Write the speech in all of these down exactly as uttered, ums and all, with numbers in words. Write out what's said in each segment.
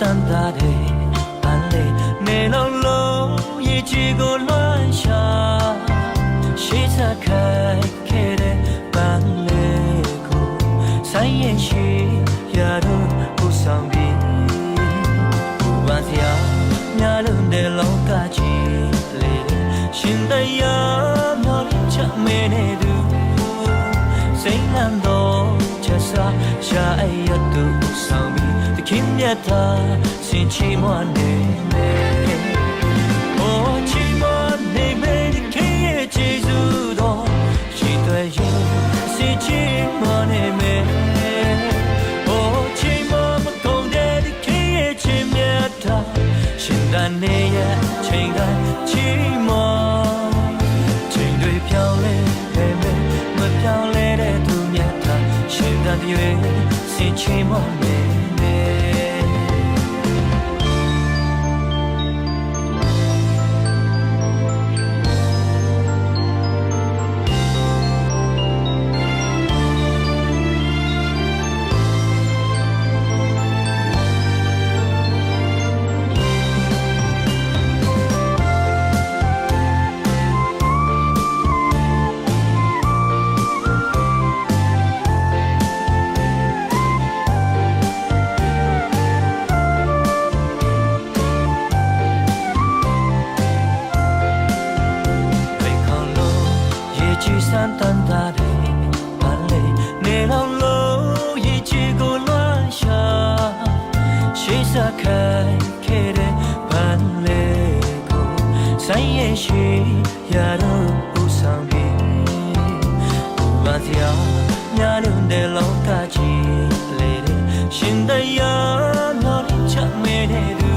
တန်တတဲ့ပန်လေ နေလုံးလုံးရေကြည်ကိုလွှမ်းရှာ ရှေ့ဆက်ခိုက်ခဲ့တဲ့ပန်လေကို ဆိုင်ရင်ရှိရာတို့ပို့ဆောင်ပြီး ပူပန်စရာများလွန်းတဲ့လောကကြီးလေး ရှင်သန်ရာမျှော်လင့်ချက်မင်းနဲ့တူ စိမ်းလန်းသောချက်စား ရှာအပ်ရသူပို့ဆောင်ပြီး သခင်မြတ်သား ဆင်ချီးမွမ်းနေမယ်။ အိုချီးမွမ်းနေမယ် သခင်ရဲ့ကျေးဇူးတော် ရှိတွေ့ရင် ဆင်ချီးမွမ်းနေမယ်။ အိုချီးမွမ်းမကုန်တဲ့ သခင်ရဲ့ချစ်မြတ်တာ ရှင်သန်နေရဲ့ချိန်တိုင်း ချီးမွမ်း။ ချိန်တွေပြောင်းလဲပေမဲ့ မပြောင်းလဲတဲ့သူမြတ်တာ ရှင်သန်တရွေ့ ဆင်ချီးမွမ်းနေမယ်။ ရေကြည်စမ်းသပ်တာတဲ့ ပန်းလေး နေလုံးလုံးရေကြည်ကိုလွှမ်းရှာ ရှေ့ဆက်ခိုက်ခဲ့တဲ့ပန်းလေးကို ဆိုင်ရင်ရှိရာတို့ပို့ဆောင်ပြီး ပူပန်စရာများလွန်းတဲ့လောကကြီးလေး ရှင်သန်ရာမျှော်လင့်ချက်မင်းနဲ့တူ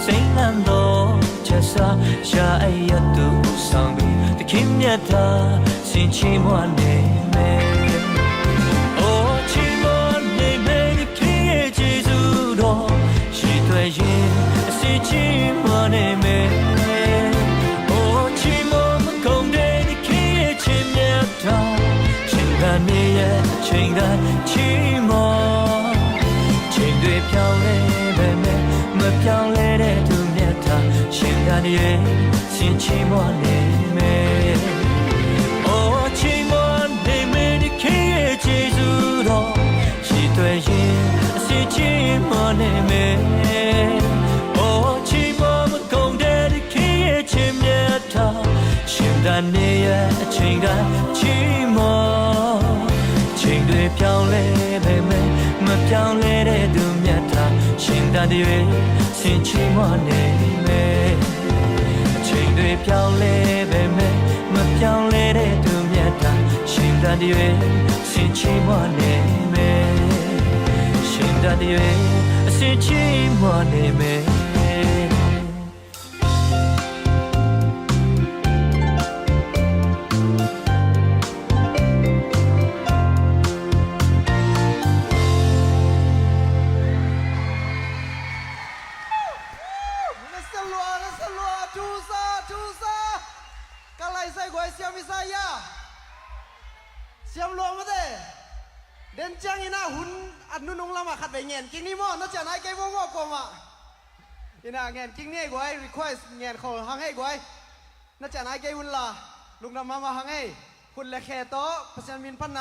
စိမ်းလန်းသောချက်စား ရှာအပ်ရသူပို့ဆောင်ပြီး သခင်မြတ်သား ဆင်ချီးမွမ်းနေမယ်။ အိုချီးမွမ်းနေမယ် သခင်ရဲ့ကျေးဇူးတော် ရှိတွေ့ရင် အဆင်ချီးမွမ်းနေမယ်။ အိုချီးမွမ်းမကုန်တဲ့ သခင်ရဲ့ချစ်မြတ်တာ ရှင်သန်နေရဲ့အချိန်တိုင်း ချီးမွမ်း။ ချိန်တွေပြောင်းလဲပေမဲ့ မပြောင်းလဲတဲ့သူမြတ်တာ ရှင်သန်တရွေ့ ဆင်ချီးမွမ်းနေမယ်။ အိုချီးမွမ်းနေမယ် သခင်ရဲ့ကျေးဇူးတော် ရှိတွေ့ရင် အဆင်ချီးမွမ်းနေမယ်။ အိုချီးမွမ်းမကုန်တဲ့ သခင်ရဲ့ချစ်မြတ်တာ ရှင်သန်နေရဲ့အချိန်တိုင်း ချီးမွမ်း။ ချိန်တွေပြောင်းလဲပေမဲ့ မပြောင်းလဲတဲ့သူမြတ်တာ ရှင်သန်တရွေ့ ဆင်ချီးမွမ်းနေမယ်။ အချိန်တွေပြောင်းလဲပေမဲ့ မပြောင်းလဲတဲ့သူမြတ်တာ ရှင်သန်တရွေ့ ဆင်ချီးမွမ်းနေမယ်။ ရှင်သန်တရွေ့ အဆင်ချီးမွမ်းနေမယ်။ Siam lua mate. Den ciangin ah hun a nunung lamah khat vei ngen kik ni maw, na cian ai kei maw maw kuamah. Ina ngen kik ni ei guai, request ngen khol hang ei guai. Na cian ai kei unla, lungdam mahmah hang ei. Khut le khe tawh Pasian min phatna